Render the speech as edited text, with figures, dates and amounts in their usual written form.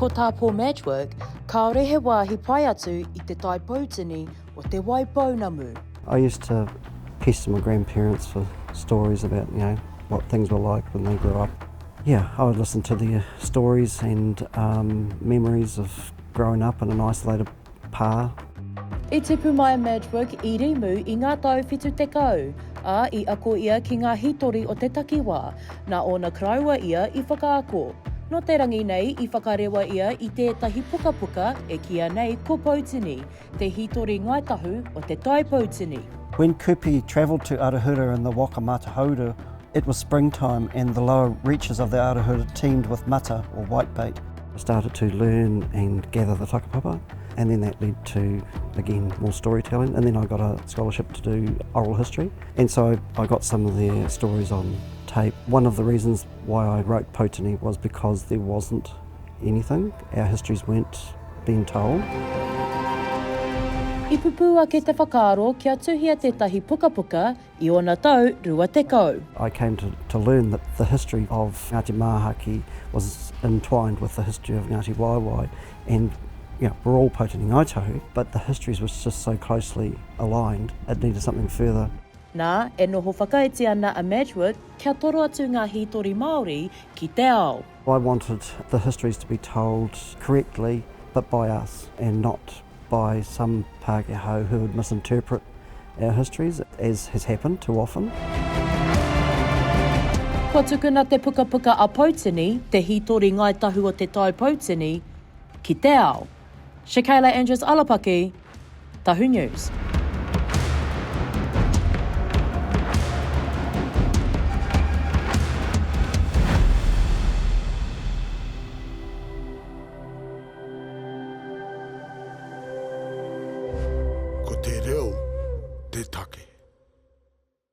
Ko tā Paul Madgwick, kāore he wāhi pai atu i Te Tai Poutini o Te Waipounamu. I used to pester my grandparents for stories about, you know, what things were like when they grew up. Yeah, I would listen to their stories and um, memories of growing up in an isolated pā. I tipu mai a Madgwick i Rimu i ngā tau 70, ā, i ako ia ki ngā hītori o te takiwā. Nā ōna koroua ia i whakaako. Nō te rangi nei i whakarewa ia i tētahi pukapuka e kīia nei ko Poutini, te hītori Ngāi Tahu o Te Tai Poutini. When Kupi travelled to Arahura in the waka Matahouru, it was springtime and the lower reaches of the Arahura teemed with mata, or whitebait. I started to learn and gather the whakapapa and then that led to, again, more storytelling and then I got a scholarship to do oral history and so I got some of their stories on tape. One of the reasons why I wrote Poutini was because there wasn't anything. Our histories weren't being told. I pupū ake te whakaaro kia tuhia tētahi pukapuka i ōna tau 20. I came to, to learn that the history of Ngāti Māhaki was entwined with the history of Ngāti Waewae and you know, we're all Poutini Ngāi Tahu, but the histories was just so closely aligned, it needed something further. Nā, e noho whakaiti ana a Madgwick kia toro atu ngā hītori Māori ki te ao. I wanted the histories to be told correctly, but by us and not by some Pākehā who would misinterpret our histories, as has happened too often. Kua tukuna te pukapuka a Poutini, te hītori Ngāi Tahu o Te Tai Poutini, ki te ao. Shakayla Andrews Alapaki, Tahu News. Ko te reo te take.